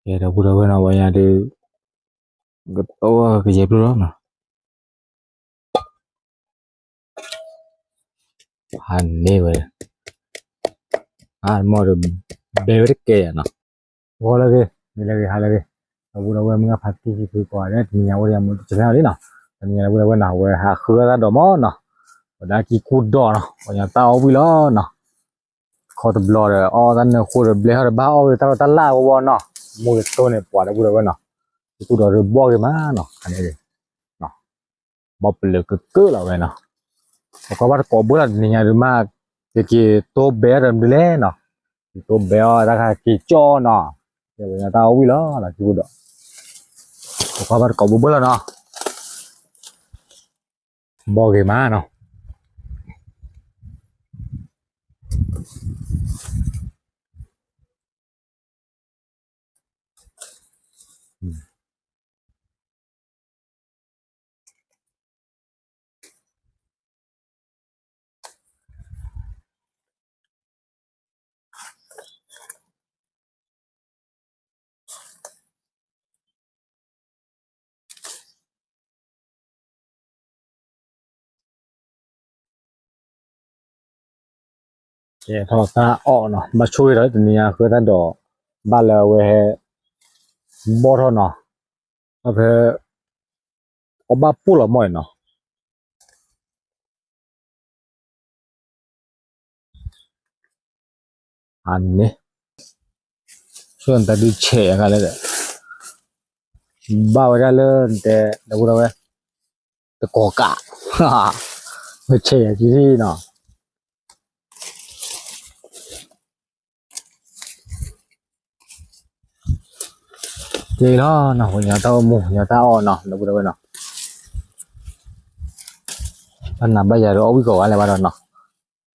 ເອີ ດາວຜູ້ດາວເວີນເນາະ ວ່າຢ່າດື້ ກໍ ໂອ້ ກໍເຈັບຢູ່ດອກເນາະ ຫັ້ນເດ້ເວີຍ ອ່ານໝໍ້ເດີ ເບເວດແກ່ເນາະ ພໍແລ້ວເວີຍ ນີ້ແຫຼະເວີຍ ຫາແລ້ວເວີຍ ດາວຜູ້ດາວເວີນ ເມື່ອພັກທີ່ຊິຄືກວ່າເດ້ ນີ້ຍັງບໍ່ໄດ້ໝົດແຊນແນວນີ້ເນາະ ອັນນີ້ດາວຜູ້ດາວເວີນເນາະ ເວີຍ ຫາເຄືອຕາດອກໝໍ້ເນາະ ບໍ່ໄດ້ກີ້ກູດດອກເນາະ ບໍ່ຍັງຕາອອກວິລອເນາະ. ຂໍຕະບລໍດ ອໍ ຕັນເນີໂຄດເບລເຮົາດະບ້າອອກໄປຕະຫຼາດ ຕະຫຼາດບໍ່ນອກ ໝູ່ໂຕນີ້ປອດໄດ້ຜູ້ໃດເວີຍເນາະ ກູດອກເດີບອກເລີຍມາເນາະ ອັນນີ້ເນາະ ບໍ່ເປັນເລີກເກີດລະເວີຍເນາະ ເຂົາກໍວ່າກໍເບີດນີ້ຍາມມາ ເກເກໂຕແບດເດີແລເນາະ ໂຕແບດຕາກະເກຈໍເນາະ ເຈົ້າຍາຕາວິລາລະກູດອກ ເຂົາກໍວ່າກໍເບີດລະເນາະ. ບໍ່ເກມາເນາະ ແກະທໍ່ຕາອອກເນາະ ມາຊ່ວຍເລີຍໂຕນີ້ ຄືຕາດອກ ບາດແລ້ວເວີຍ ບໍ່ທໍ່ເນາະ ເອົາໄປ ເອົາບາດປູລະໝອຍເນາະ. ອັນນີ້ ສ່ວນຕາດຸແຊກັນເລີຍ ບາວໄດ້ເລີຍ ແຕ່ດາວດາວ ຕະກອກະ ໄປແຊຢູ່ທີ່ເນາະ. ເຈລອເນາະ ຍາຕາໝູ ຍາຕາອອກເນາະ ດາວດາວເນາະ ອັນນະ ບາຍາໂດອອກວິກອນແລ້ວວ່າເນາະ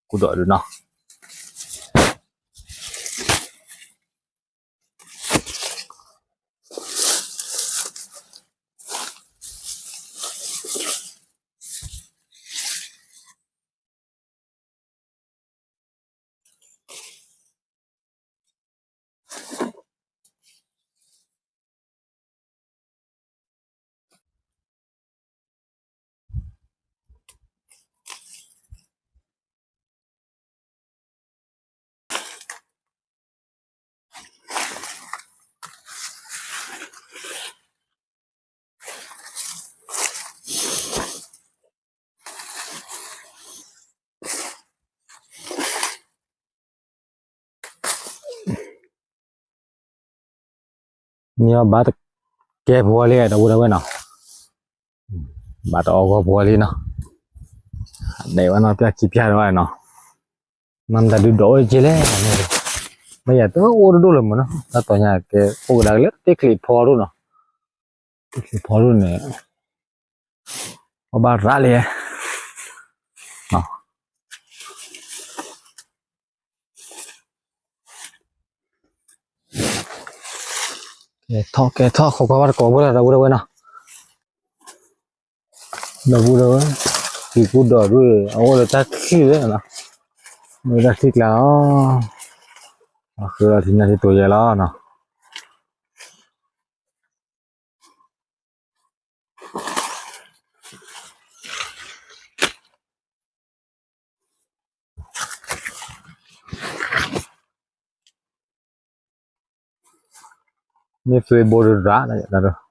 ກູດອກດູເນາະ. ນີ້ວ່າບາດແກ່ຜົວເລີຍ ດາວດາວເນາະ ບາດອອກຜົວເລີຍເນາະ ໄດ້ວ່າເນາະ ປຽກຂີ້ພຽດວ່າເນາະ ມັນຕາດຸໂດຍເຈແລ ບາຍາໂຕໂອດູເລີຍເນາະ ຕາຕໍ່ຍາແກໂອກະດາເລີຍ ເຕະຄລິບພໍດູເນາະ ເຕະຄລິບພໍດູນີ້ ອອກບາດຣະເລີຍເນາະ. ແກະທໍ່ ແກະທໍ່ ເຂົາກໍວ່າກໍບໍ່ໄດ້ ດາວດາວເນາະ ດາວດາວ ທີ່ກູດອກດູ ເອົາເລີຍ ຕັດຂີ້ເລີຍເນາະ ເອົາຕັດຂີ້ແລ້ວ ຄືວ່າທີ່ນີ້ທີ່ໂຕໃຫຍ່ແລ້ວເນາະ. ນີ້ຄືໂບໂດດານະ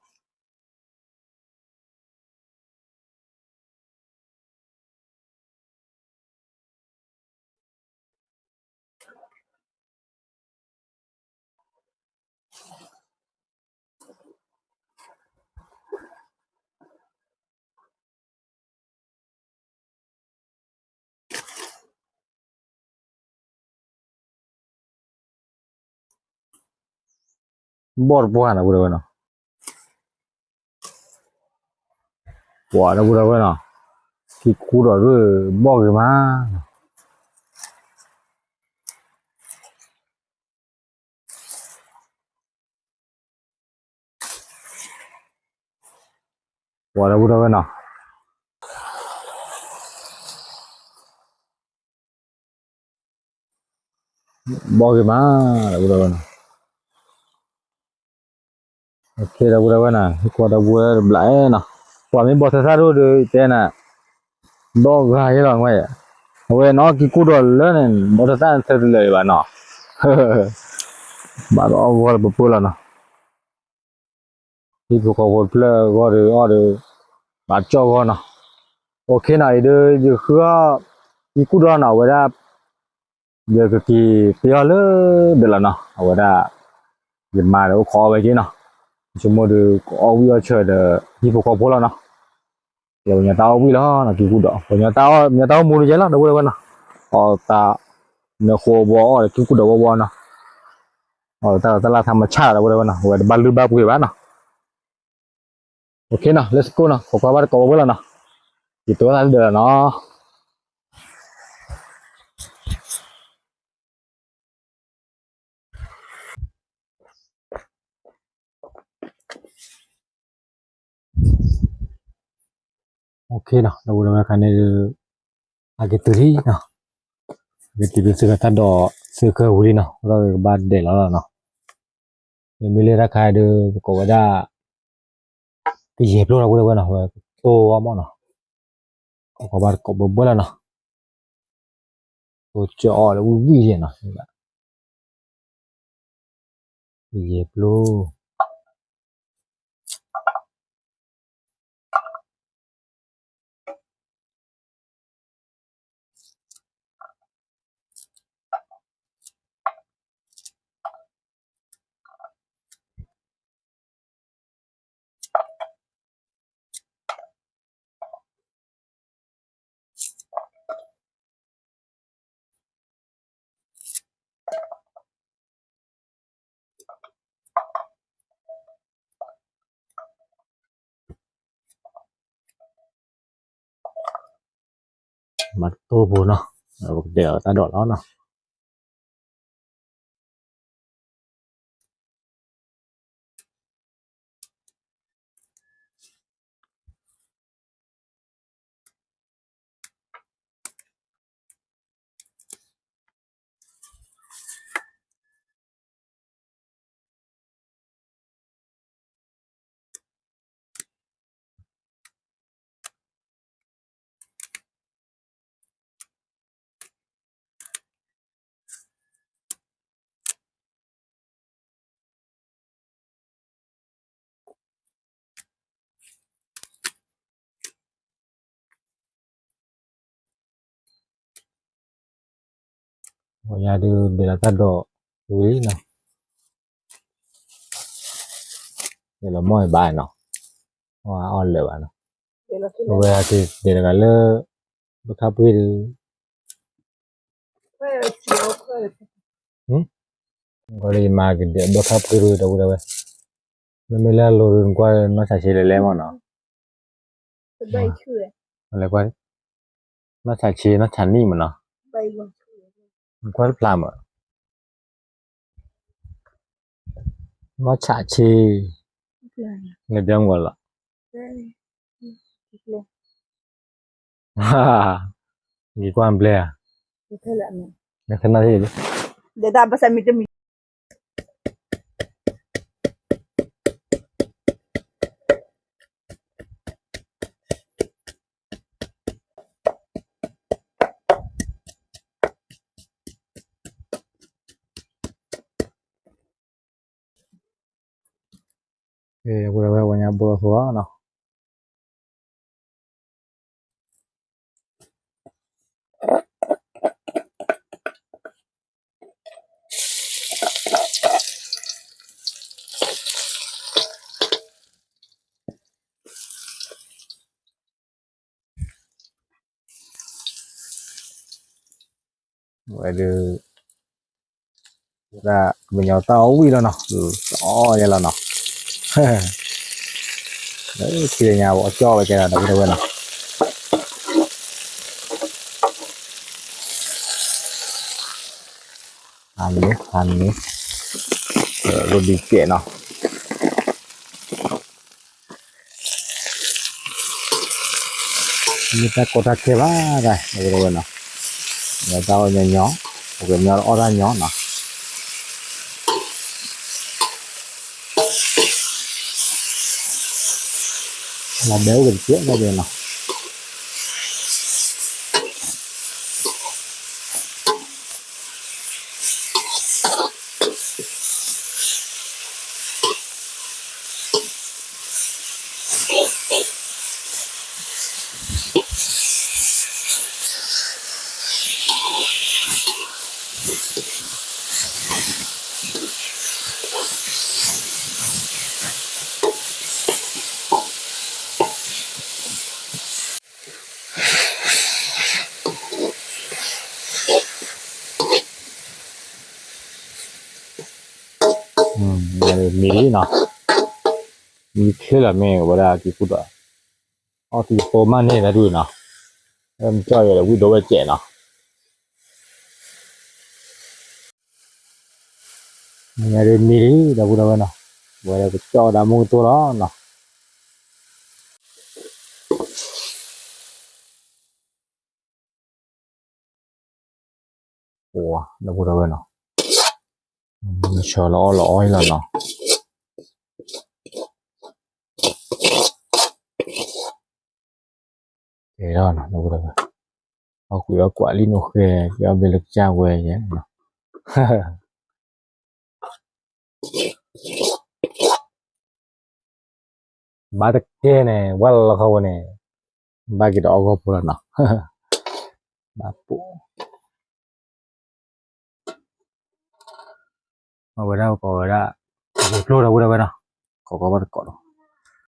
ບອດບໍ່ຫັ້ນນະ ຜູ້ໃດເນາະ ບໍ່ນະ ຜູ້ໃດເນາະ ທີ່ຂູດອອກເດີ ບອກຢູ່ມາ ບໍ່ໄດ້ ບໍ່ໄດ້ເນາະ ບໍ່ຂຶ້ນມາ ບໍ່ໄດ້ເນາະ. ໂອເຄ ດາວບຸດ ດາວບຸດນະ ກວ່າດາວບຸດບລາຍເນາະ ກວ່າມີບໍ່ທັນສະດຸດເດີແຕ່ນະ ດອກກະເຮັດລອງໄວ້ ເອົາໄວ້ເນາະ ກິນກູດອນເລີຍນັ້ນ ບໍ່ທັນສະດຸດເລີຍບາດເນາະ ບາດອອກບໍ່ເປີດແລ້ວເນາະ ທີ່ຜູ້ຂໍຜົນເພື່ອກໍເດີອອເດີບາດເຈາະກໍເນາະ ໂອເຄເນາະ ເດີ ເດີ ຄື ອີກູດອນເອົາໄວ້ດາ ເດີກະກີເຕຍເລີເບລາເນາະ ເອົາໄວ້ດາ ເດີມາເດີຂໍໄວ້ກີເນາະ ສົມມຸດເດີອອກວີອອເຊີເດີ ທີ່ຜູ້ຂໍຜົນແລ້ວເນາະ ດຽວຍາຕາອອກວີລະເນາະ ກິນກູດອນ ຍາຕາ ຍາຕາໝູນໃຈລະ ດາວບຸດ ດາວບຸດນະ ອອກຕາເນື້ອໂຄບໍ່ ອອກກິນກູດອນບໍ່ເນາະ ອອກຕາຕະຫຼາດທຳມະຊາດ ດາວບຸດ ດາວບຸດນະ ເອົາໄວ້ບາດລືບາດປຸຍບາດເນາະ ໂອເຄເນາະ ເລັດໂກເນາະ ຂໍຄວາມບາດກອບເບິ່ງແລ້ວເນາະ ຕິດຕົວທັນເດີເນາະ ໂອເຄເນາະ ດາວບຸດ ດາວບຸດ ຄັນນີ້ ອາເກຕຸຣີເນາະ ອາເກຕຸຣີ ຊື້ກັນຕາດອກ ຊື້ເຄື່ອງຜູ້ດີເນາະ ລາວບາດແດດລາວເນາະ ເດີ ມີເລດາຄາຍເດີ ໂກວາດາ ກະເຢັບໂລດເນາະ ເວີເວີເນາະ ໂຕວ່າໝໍເນາະ ເອົາເຂົ້າບາດກອບເບິ່ງແລ້ວເນາະ ໂຕຈະອອກແລ້ວວິວເນາະ ກະເຢັບໂລດ. ມັດໂຕໂພເນາະ ເອົາບັກແດວຕາດອກເອົາເນາະ. ໂອ້ ຍາດືເບລາຕາໂດ ອຸຍເນາະ ເດລາມອຍບາຍເນາະ ວ່າອ່ອນເລີຍວ່າເນາະ ເວລາທີ່ເດລາກາເລີ ເບີຄາບຣິ ຫຶ ກໍໄດ້ມາກິນເດ ເບີຄາບຣິ ຕະບຸດເວີຍ ແມ່ນແລ້ວໂລນກວ່ານອສຊາເຊເລແລມອນເນາະ ສະບາຍເຊື່ອ ອະໄລກວ່າ ນອສຊາເຊ ນອສຊານີມັນເນາະ ໄປບໍ່ ມັນກວ່າພລາມ ມາຊາເຊ ເນດຽມກວ່າລະ ເອີ ກິກວາມແປ ເນຄະນາທີ ເດດາປະຊາມິດ ເອີ ບໍ່ໄດ້ແວ່ວວ່າຍາມບໍ່ລະຫົວເນາະ. ໄວ້ເດີ ລະເປັນຍາວເຕົ້າວິລະເນາະ ເອີ ອໍ ຍາລະເນາະ ເອີ ທີ່ຍາວເຈາະໄວ້ແກ່ລະເນາະ ເດີເນາະ ອັນນີ້ ອັນນີ້ ເອີ ລົດດີເຈເນາະ. ມີແຕ່ກົດທັກເຄບາໄດ້ ເອີ ເນາະ ແລ້ວເຈົ້າຫຍໍ້ໆ ໂອເຄ ຫຍໍ້ ອໍ ດາຫຍໍ້ເນາະ. ລະແບວກັນເຈຍລະແບວເນາະ. ອືມ ມີເນາະ ມີເທື່ອລະແມ່ກໍບໍ່ໄດ້ ທີ່ພຸດວ່າ ອໍ ທີ່ໂປມານີ້ລະດູເນາະ ເລີ່ມຈ່ອຍແລ້ວ ວິດໂດໄວ້ແຈະເນາະ. ມັນຍັງໄດ້ມີດີດາວພຸດດາວເນາະ ບໍ່ໄດ້ໄປເຈາະດາວມຸງຕົວລະເນາະ. ໂອ້ ດາວພຸດດາວເນາະ ອືມ ຊໍລະອໍລະອໍລະເນາະ. ເອີ ເນາະ ເນາະ ເອົາຄຸຍເອົາກວາດຫຼິ້ນໂອເຄ ເອົາເບລະຈາເວີຍເນາະ. ບາດຕະເກແນ່ ວັນລະເຂົາແນ່ ບາດກິດອອກກໍພຸ້ນລະເນາະ ບາດປູ. ມາເວີດາ ກໍເວີດາ ໂອເຄ ໂປຣດາ ເວີດາ ເວີດາ ຂໍກໍມາກ່ອນ.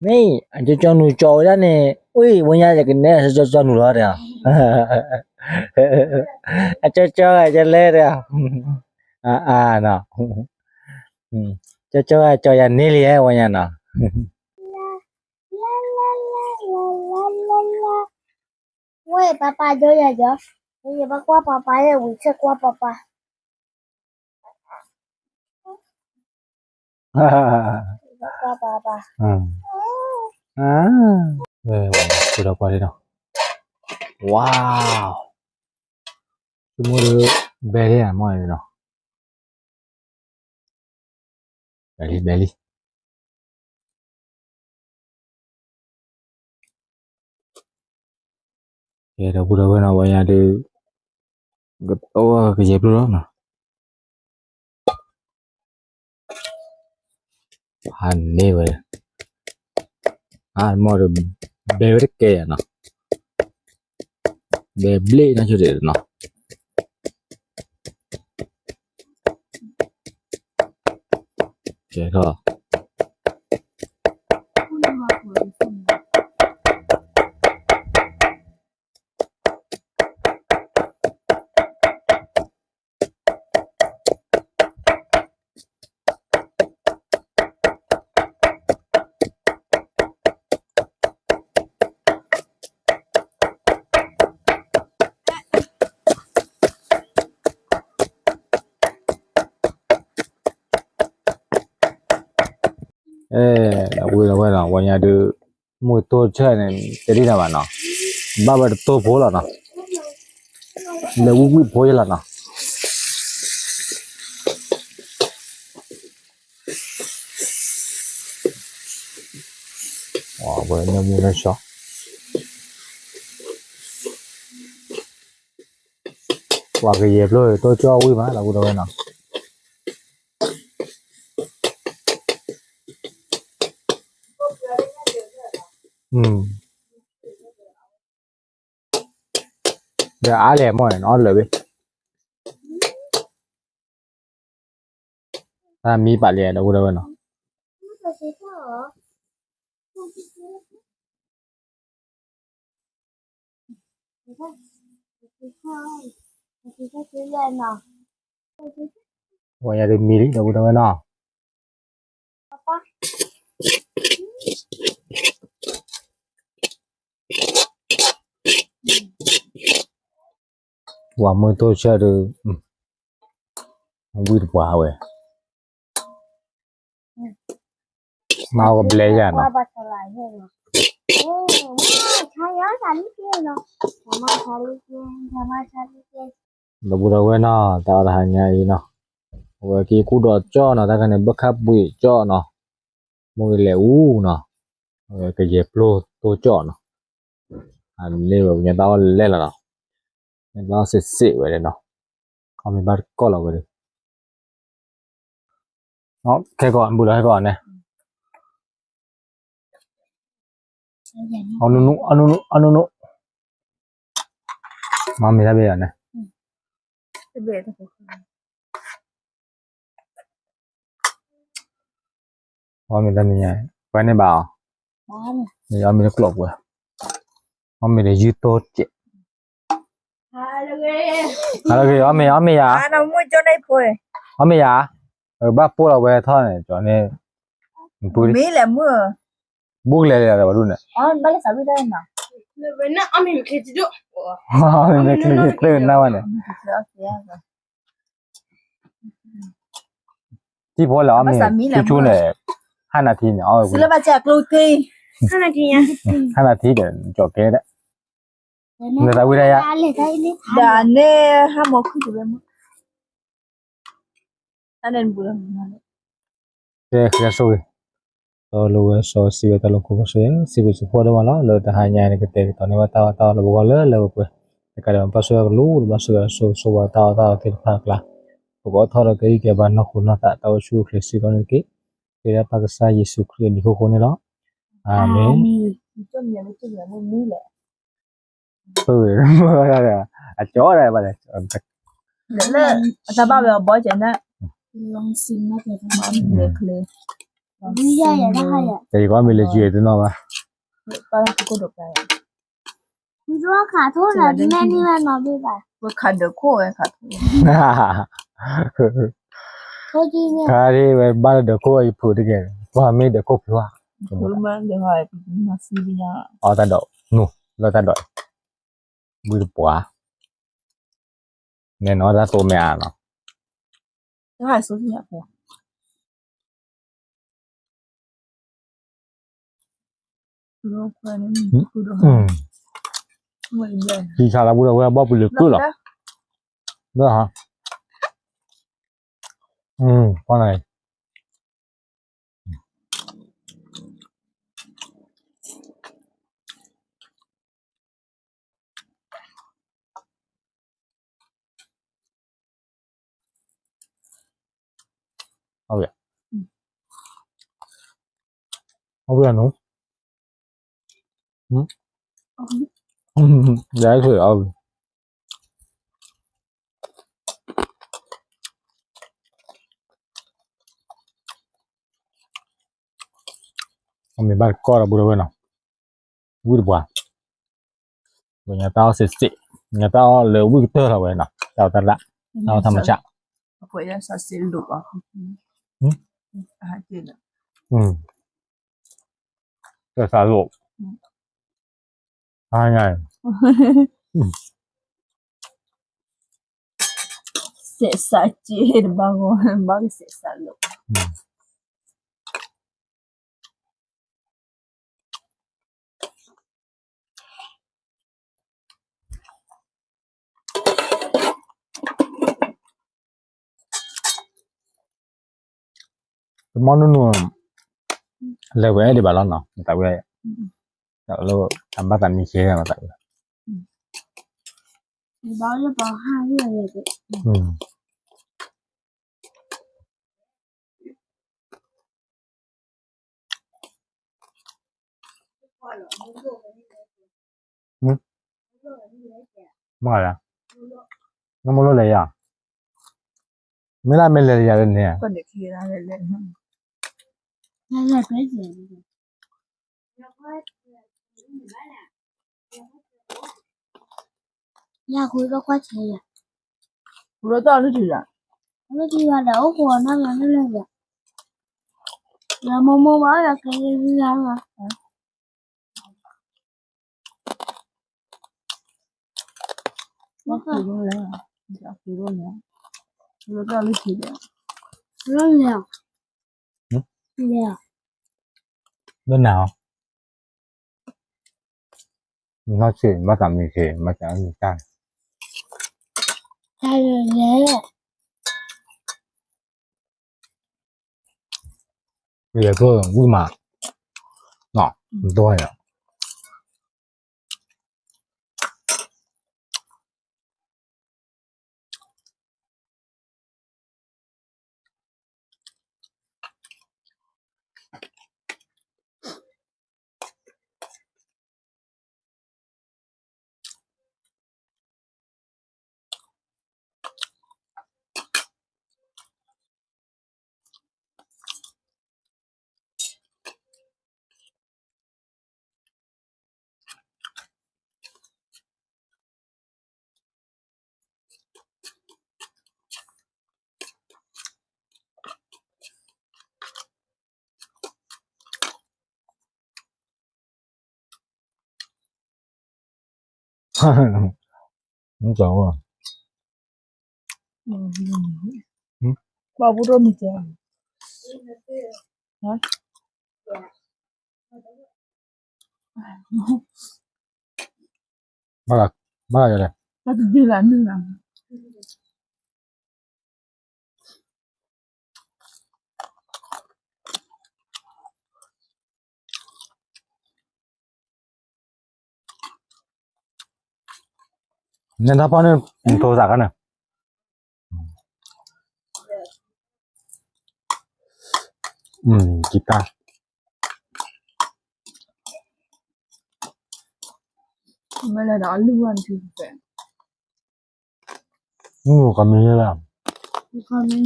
ນີ້ ອັນເຈົ້າ ເຈົ້າໜູຈໍໄວ້ດ້ານນີ້ ອຸ້ຍ ບໍ່ຍາກຈະກິນແນ່ ເຈົ້າ ເຈົ້າໜູລອດເດ ອັນເຈົ້າ ເຈົ້າ ເຈົ້າແລເດ ອາ ອາ ເນາະ ອືມ ເຈົ້າ ເຈົ້າ ເຈົ້າຢ່ານີ້ເລີຍ ບໍ່ຍາກເນາະ. ເວີຍ ປາປາ ເຈົ້າຢ່າ ເຈົ້າ ເຈົ້າຢ່າມາກວາດປາປາ ເຈົ້າ ເຈົ້າກວາດປາປາ ກວາດປາປາ ອືມ ອາ ເອີ ກວາດເລີຍເນາະ. ວ້າວ ຊຸມມື້ແບເລີຍ ໝໍ້ເນາະ. ແບລີ ແບລີ ເອີ ດາວພຸດດາວເນາະ ວ່າຢ່າດື້ ໂອ້ ກະເຈັບຢູ່ດອກເນາະ ພັນເດ້ເວີຍ ອາ ໝໍ້ເດີ ແບເວເກເນາະ. ແບບເລນະ ເຈົ້າເດເນາະ ແກກໍ ເອີ ລະເວີຍ ລະເວີຍ ລະເວີຍ ວ່າຢ່າດື້ ໝູໂຕເທື່ອນີ້ຈະດີນະວ່າເນາະ ບາບໂຕໂພລະເນາະ ເລີວວິບໂພລະເນາະ. ອໍ ເບິ່ງເນື້ອໝູເນື້ອຊອກ ວ່າກະເຢັບເລີຍ ໂຕຈ່ອງວິມາລະກູດເນາະ. ອືມ ເດີອາແຫຼມອນອອນເລີຍເວີຍ ຖ້າມີປາແຫຼມເດີກູດເນາະ. ໂອ້ຍ ຢ່າໄດ້ມີເດີກູດເນາະ. ວ່າມື້ໂຕເຊົ້າເດີ ອືມ ວືດຫວາເວີຍ ເມົາກັບເລຍາເນາະ. ລະບຸດເອົາເວີຍເນາະ ຕາອະລະຫັນຍາອີເນາະ. ເວີຍກີກູດອດເຈາະເນາະ ຕາກະເນເບິກຄັບບຸຍເຈາະເນາະ ໂມເອແລອູເນາະ. ເອີ ກະເຢໂປໂຕເຈາະເນາະ. ອັນນີ້ແບບຍາຕາວແລ້ວເນາະ ຍາຕາວເສະເສະໄວ້ເລີຍເນາະ. ເຂົາມີບາດກໍລາວໄວ້ເດີເນາະ. ແຄ່ກ່ອນ ບຸລະໃຫ້ກ່ອນນະ. ເອົານຸນຸ ເອົານຸນຸ ເອົານຸນຸ. ມາມີລະເບຍນະ. ອືມ ລະເບຍ. ອໍ ມີແຕ່ແມ່ໃຫຍ່ ໄປໃນບ່າວ. ບ້ານ ນີ້ເອົາມີແຕ່ກຣອບເວີຍ. ອໍ ມີແຕ່ຢືດໂຕດເຈ. ອາລະເກ ອໍ ມີ ອໍ ມີຢາ ອານະມຸຍຈົນໄດ້ໂພຍ. ອໍ ມີຢາ ເອີ ບາໂປລາເວທອນ ຈອນນີ້ ປຸ ມີແຫຼະມື້ ບຸກແຫຼະ ແຫຼະ ແຕ່ວ່າດຸນນະ. ອໍ ບາລະສາວິໄດ້ນະ ເວນະ ອໍ ມີເຄຈິໂດ ອໍ ມີເຄຈິໂດນະວະນີ້. ທີ່ພໍແລ້ວ ອາມີ ຈູໆ ແຫຼະ ຫ້ານາທີນີ້. ເອົາ ຊື້ລະບາດຈາກໂລເກ ຫ້ານາທີ ຫ້ານາທີ ດຽວຈອກເກໄດ້. ເນຕາວິທະຍາ ດາເນ ຫ້າໂມງຄຶ່ງຈະໄປໝົດ ອັນນັ້ນບຸນ. ເດ ຄືໂຊ ໂຕໂລເວໂຊ ຊີເວຕາລົງຄູໂຄເຊ ຊີວິດສຸໂພດະມາລະ ເລີຕະຫາຍາຍນະກະເຕ ຕອນນີ້ວ່າຕາວ່າຕາລະບົວເລີເລີເປີ ແຕ່ກະເດີມປາເຊກະລູ ບາເຊກະໂຊ ໂຊວາຕາຕາເຕພາກລາ ໂອກອທອລະກະອີແກບານນອກຄຸນນອຕະ ຕາວຊູເຄລຊີກອນເກ ເກລະປາກະຊາເຢຊູຄຣິສ ດີໂຄໂຄນີ້ເນາະ. ອາເມນ ອາເມນ. ຈົນເນ ຈົນເນ ນີ້ແຫຼະ. ເອີ ອາຈໍໄດ້ບາດນີ້ ເລີ ອາຕາບາບອຍຈັ່ງນະ ລອງຊິມມາເທີ ເລີເລີ ດີໃຫຍ່ໄດ້ອະ ແຕ່ກໍມີເລຈິເນາະວ່າ ປາລະໂກໂກໂດໄປ ມີຕົວຂາໂທດນະ ແມ່ນີ້ວ່ານອນໄດ້ບາດ ບໍ່ຂາເດີໂຄ ຂາໂທດ ໂທດດີເນ ຂາດີໄວ້ບາດເດີໂຄ ຜູ້ທີ່ແກ່ ວ່າມີເດີໂຄ ຜູ້ວ່າ ຜູ້ມາເດີໂຄ ມາຊີວິຍາ ອໍຕາດອກ ນູ ລາຕາດອກ ບຸຍປວາ ແນ່ນອນລະໂຕແມ່ອາເນາະ ລະສຸດຍາໂພ ອືມ ທີ່ຊາລາບຸລາເວລາບໍ່ປຶກຄືລະ ເດີຮະ ອືມ ວ່າໄງ? ເອົາເວຍ ອືມ ເອົາເວຍໜູ ຫືມ ເອົາ ຢາກໃຫ້ເຂົາເອົາ ເອົາແມ່ນບາດກໍລະບຸລະເວີຍເນາະ. ວືດກວ່າ ເບິ່ງຍາເຕົ້າເສະເສະ ຍາເຕົ້າເລີວວືດເຕີລະເວີຍເນາະ ເຕົ້າຕະລະ ເຕົ້າທຳມະຊາດ ເອົາໄປຍາສາເສລຸກອະ ຫືມ ອາຫານຈີນອະ ອືມ ແຕ່ສາໂລກ ອືມ ຫາງ່າຍ ອືມ ເສະສາຈີນ ບາງ ບາງເສະສາໂລກ ອືມ. ມອນນົວໆ ແລ້ວເວີຍ ເດບາລອນເນາະ ມາຕັກເວີຍ ອືມ ແລ້ວທຳບາຕັນມີເຄມາຕັກເວີຍ ອືມ ເດບາລອນ ອືມ. ຫືມ ມາລະ ຍັງບໍ່ລົດເລີຍອະ ເວລາແມ່ນເລີຍເລີຍ ກໍໄດ້ຂີ່ລະເລີຍ ຢາກຄຸຍກັບຂ້ອຍແທ້ ບໍ່ຕ້ອງຖືລະ ບໍ່ຖືລະ ໂອ້ໂຫ ນັ້ນລະ ນັ້ນລະ ລະໂມໂມວ່າຢາກກິນອີ່ຫຍັງອະ ວ່າຄືໂລແລ້ວ ຢາກຄືໂລແລ້ວ ບໍ່ຕ້ອງຖືລະ ໂລແລ້ວ ຫືມ ແລ້ວ ໂລແລ້ວ ມີຮອດເຊນ ມາສາມເຊນ ມາສາມເຊນ ໃສ່ເລີຍ ເຫຼືອກໍວຸ້ຍໝາກ ເນາະ ມັນຕົວໃຫຍ່. ມັນຈະວ່າ ອືມ ຫຶ? ເວົ້າບໍ່ໂດນແຈ້ງ ຮະ? ມາລະ ມາລະ ມາລະ ນັ້ນ ຖ້າພໍ່ນີ້ໂທສາກັນນະ ອືມ ກິນຕາ ເວລາດອນລວນຄືແປງ ອືມ ກະມີແລ້ວ ກະມີ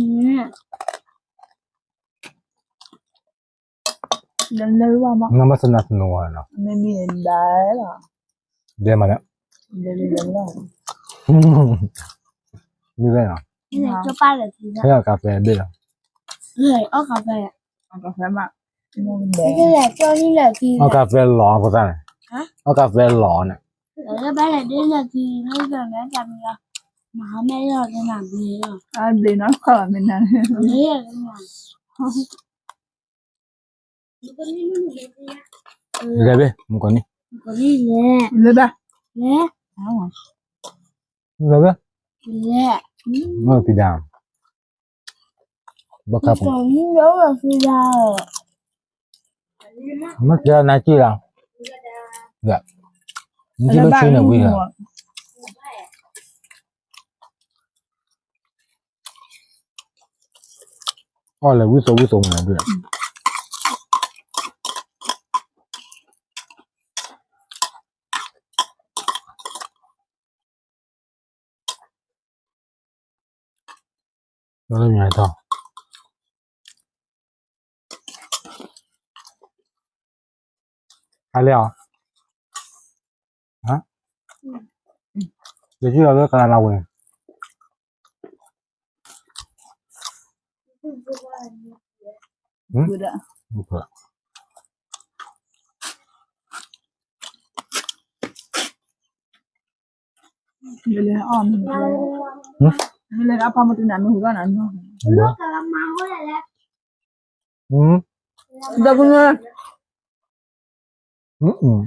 ເດີນເລີຍວ່າມາ ນຳມາສະໜັບສະໜູນເນາະ ແມ່ນມີໄດ້ລະ ເດີນມາແລ້ວ ເດີນເລີຍວ່າ ມີໄດ້ເນາະ ນີ້ແຫຼະ ເຈົ້າປ້າແຫຼະ ໃຫ້ເອົາກາເຟເດີ ເອີຍ ເອົາກາເຟ ເອົາກາເຟມາ ນີ້ແຫຼະ ເຈົ້ານີ້ແຫຼະທີ່ ເອົາກາເຟຫຼອນພຸ້ນຊັ້ນ ຮະ ເອົາກາເຟຫຼອນນະ ເອີຍ ໄປແລ້ວເດີ ທີ່ແມ່ຈຳ ແມ່ຈຳນີ້ລະ ມາຫາແມ່ລອດໃນໜ້າເບລອດ ອ່າ ເບລອດ ຂໍແມ່ນນັ້ນ ເອີຍ ເລີຍເວີຍ ມັນກວ່ານີ້ ມັນກວ່ານີ້ແຫຼະ ເລີຍບະ ເລີຍ ອ້າວ ເລີຍເວີຍ ເລີຍ ເອີ ພີ່ດາວ ບໍ່ຄັບ ມັນກວ່ານີ້ແຫຼະ ພີ່ດາວ ມັນຈະໜ້າຈື່ລະ ເອີ ມັນຈະເປັນຊື່ນະວິລະ ອໍ ແລ້ວວິໂຕ ວິໂຕມາເດີ ແລ້ວຍັງໄງຕໍ່? ໄປແລ້ວ ຮະ? ອືມ ດຽວຊິເອົາເລີກກັນລາວເວີຍ ອືມ ບໍ່ໄດ້ ບໍ່ເຜື່ອ ເວລາອອມ ຫຶ? ເວລາເອົາປາໝຶກນັ້ນມາຫູກອນນັ້ນເນາະ ບໍ່ ອືມ ດອກເງິນ ອືມ ອືມ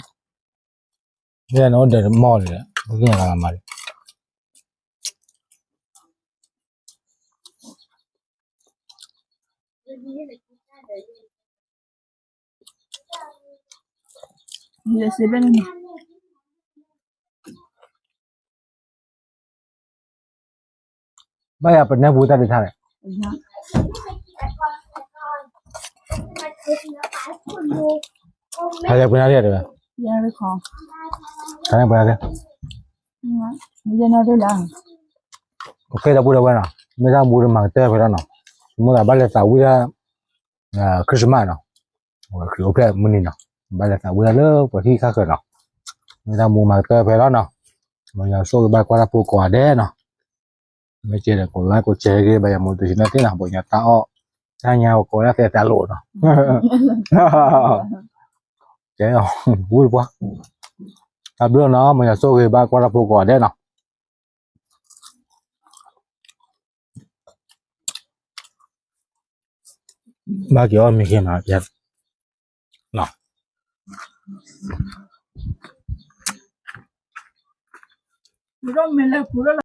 ເດີນ ໂອ້ ເດີນມອລເລີຍ ກິນຫຍັງກັນລະມາ ເດເຊເວັນ ໄປເອົາໄປໃນບູຕາດິທ່ານ ໃຜຢາກໄປນາເດດເດີ ຢາກໄປຂໍ ໃຜຢາກໄປນາເດດ ອືມ ຢາກນາເດດລະ ໂອເຄ ດາບູດາເວັນນະ ແມ່ນດາບູມາແຕ່ໄປແລ້ວເນາະ ມື້ລະບາດແລະສາວວິລາ ເອີ ຄຣິສມາສເນາະ ໂອເຄ ມື້ນີ້ເນາະ ບາດແລະສາວວິລາເລີ ປະເທດຂ້າເກີດເນາະ ແມ່ນດາບູມາແຕ່ໄປແລ້ວເນາະ ມາຢາໂຊບາຍກວາລາໂພກອແດເນາະ ແມ່ເຈໄດ້ກົດໄລກົດແຊເກ ບາຍາໂມໂຕຊິນາຕິນະ ບໍ່ຍາຕາອອກ ຊາຍາໂກລາເຕຕາໂລເນາະ ເຈອອກ ອຸ້ຍ ປະ ຕາເບລເນາະ ມາຢາໂຊເກ ບາຍກວາລາໂພກອແດເນາະ ບາກິອອນມີເຄມາເຈັດ ເນາະ ບໍ່ຕ້ອງແມ່ນແລ້ວ ຜູ້ລະ